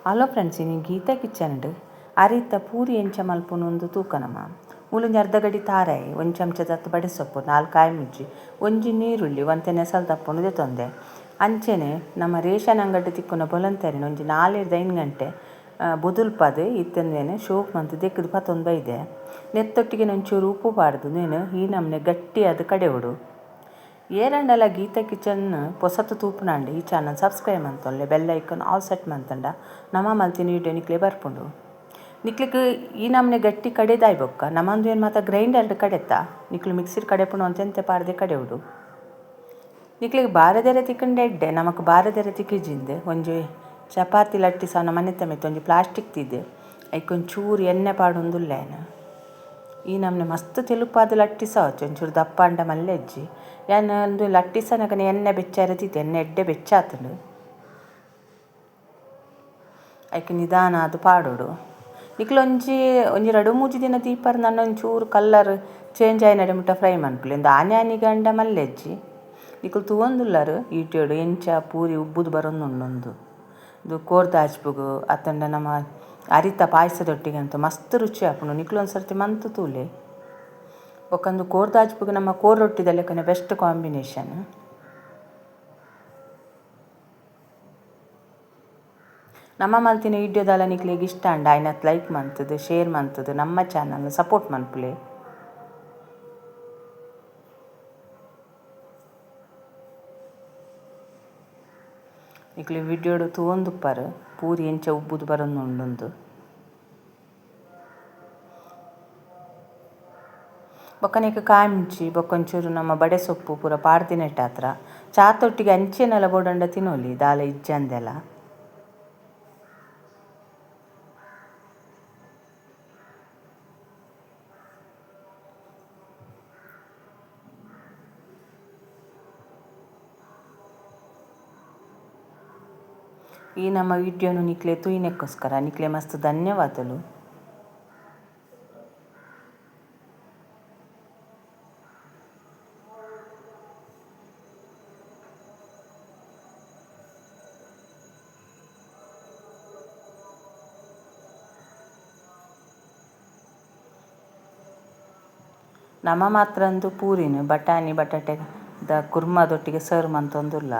Hello friends, ಇನಿ Gita kitchen ಅರಿತ ಪೂರಿ ಎಂಚ ಮಲ್ಪುನು ತೂಕನಮ. ಮೂಲೊಂಜಿ ಅರ್ಧ ಗಡಿ ತಾರಾಯಿ, ಒಂಜಿ ಚಮಚ ದತ್ತು ಬಡೆ ಸೊಪ್ಪು, 4 ಕಾಯಿ ಮುಂಚಿ, ಒಂಜಿ ನೀರುಳ್ಳಿ, ಒಂತೆ ನೆಸಲ್ ದಪ್ಪುನು ದೆತೊಂದೆ. ಅಂಚೆನೆ ನಮ್ಮ ರೇಷನ್ ಅಂಗಡಿ ತಿಕ್ಕುನ ಬೊಲಂತರಿನ ಒಂಜಿ 4-5 ಗಂಟೆ ಬೊದುಲ್ಪದು ಇತ್ತಂದೇನೆ ಶೋಕ್ ಮಂತ್ ದೆಕ್ಕದು ಪತ್ತೊಂದು ಬೈದೆ. ನೆತ್ತೊಟ್ಟಿಗೆ ಒಂಚೂರು ಉಪ್ಪು ಪಾಡ್ದು ನೇನು ಈ ನಮ್ನೆ ಗಟ್ಟಿಯಾದ ಕಡೆವುಡು. ಏರಂಡಲ ಗೀತಾ ಕಿಚನ್ ಪೊಸತು ತೂಪುನಾಂಡ ಈ ಚಾನಲ್ ಸಬ್ಸ್ಕ್ರೈಬ್ ಮಂತೊಲ್ಲೆ, ಬೆಲ್ ಐಕನ್ ಆಲ್ ಸೆಟ್ ಮಂತಂಡ ನಮ ಮಲ್ತಿನ ವೀಡಿಯೋ ನಿಕ್ಲೆ ಬರ್ಪುಂಡು. ನಿಕ್ಲೆಗ್ ಈ ನಮ್ನೆ ಗಟ್ಟಿ ಕಡೆದಾಯ್ ಬೊಕ್ಕ ನಮಂದು ಏನು ಮಾತ ಗ್ರೈಂಡರ್ ಕಡೆತ ನಿಕ್ಲು ಮಿಕ್ಸಿರ್ ಕಡೆಪುಂಡು ಅಂತೆಂತೆ ಪಾಡ್ದೆ ಕಡೆವುಡು. ನಿಕ್ಲೆಗ್ ಬಾರದೆರೆ ತಿಕ್ಕಂಡೆ ಎಡ್ಡೆ, ನಮಕ್ ಬಾರದೆರೆ ತಿಕ್ಕಿಜಿಂದೆ ಒಂಜಿ ಚಪಾತಿ ಲಟ್ಟಿಸವನ ಮನೆತ ಮಿತ್ತ್ ಒಂಜಿ ಪ್ಲಾಸ್ಟಿಕ್ ತಿದ್ದೆ ಐಕ್ ಒಂಚೂರು ಎಣ್ಣೆ ಪಾಡೊಂದುಲ್ಲೇನ. ಈ ನಮ್ನೆ ಮಸ್ತ್ ತೆಲುಪಾದ ಲಟ್ಟಿಸಾವಚ್ಚು, ಒಂಚೂರು ದಪ್ಪ ಅಂಡ ಮಲ್ಲೆಜ್ಜಿ. ಯಾನ್ ಒಂದು ಲಟ್ಟಿಸನಗನೆ ಎಣ್ಣೆ ಬೆಚ್ಚಾರೆ ತಿದ್ದೆ, ಎಣ್ಣೆ ಎಡ್ಡೆ ಬೆಚ್ಚಾತುಂಡು. ಐಕ್ ನಿಧಾನ ಅದು ಪಾಡೋಡು. ನಿಕ್ಲೊಂಜಿ ಒಂಜಿ 2-3 ದಿನ ದೀಪರ್ ನನ್ನ ಒಂಚೂರು ಕಲ್ಲರ್ ಚೇಂಜ್ ಆಯಿನಡೆ ಮುಟ್ಟ ಫ್ರೈ ಮನ್ಪುಲೆ. ಇಂದು ಆನೆ ಆನಿಗಂಡ ಮಲ್ಲೆಜ್ಜಿ. ನಿಕುಲು ತೂವೊಂದುಲ್ಲರು ಈಟ್ಯೋಡು ಎಂಚ ಪೂರಿ ಉಬ್ಬುದು ಬರೊಂದುಂಡೊಂದು. ಇದು ಕೋರ್ದಾಜ್ಪುಗು ಅತ್ತಂಡ ನಮ್ಮ ಅರಿತ ಪಾಯಸದೊಟ್ಟಿಗೆ ಅಂತ ಮಸ್ತ್ ರುಚಿ ಆಪುಂಡು. ನಿಕ್ಲು ಒಂದ್ಸರ್ತಿ ಮಂತು ತೂಲೆ. ಬೊಕ್ಕಂದು ಕೋರ್ದಾಜ್ಪುಗು ನಮ್ಮ ಕೋರ್ ರೊಟ್ಟಿದ ಲೆಕ್ಕನೆ ಬೆಸ್ಟ್ ಕಾಂಬಿನೇಷನ್. ನಮ್ಮ ಮಲ್ತಿನ ವೀಡಿಯೋದಾಲ ನಿಕ್ಲೆಗ್ ಇಷ್ಟ ಅಂಡ ಆಯ್ನತ್ ಲೈಕ್ ಮಂತದು, ಶೇರ್ ಮಂತದು, ನಮ್ಮ ಚಾನಲ್ ಸಪೋರ್ಟ್ ಮನ್ಪುಲೆ. ನಿಕ್ಲೆ ವೀಡಿಯೋಡು ತೂವೊಂದುಪ್ಪರ್ ಪೂರಿ ಎಂಚ ಉಬ್ಬುದು ಬರೊಂದುಂಡುಂದು. ಬೊಕ್ಕನೇಕ ಕಾಯಿ ಮುಂಚಿ ಬೊಕ್ಕೊಂಚೂರು ನಮ್ಮ ಬಡೆ ಸೊಪ್ಪು ಪೂರ ಪಾಡ್ದಿನೆಟ್ಟಾತ್ರ ಚಾತೊಟ್ಟಿಗೆ ಅಂಚೆನೆಲ ಬೋಡಂಡ ತಿನ್ನೊಲಿ ದಾಲ ಇಜ್ಜಂದೆಲ. ಈ ನಮ್ಮ ವಿಡಿಯೋನು ನಿಕ್ಲೆ ತೂಯಿನೆಕ್ಕೋಸ್ಕರ ನಿಕ್ಲೆ ಮಸ್ತ್ ಧನ್ಯವಾದಲು. ನಮ್ಮ ಮಾತ್ರ ಅಂದು ಪೂರಿನ ಬಟಾಣಿ ಬಟಾಟೆ ದ ಕುರ್ಮಾದೊಟ್ಟಿಗೆ ಸರ್ವ್ ಮಂತೊಂದುಲ್ಲ.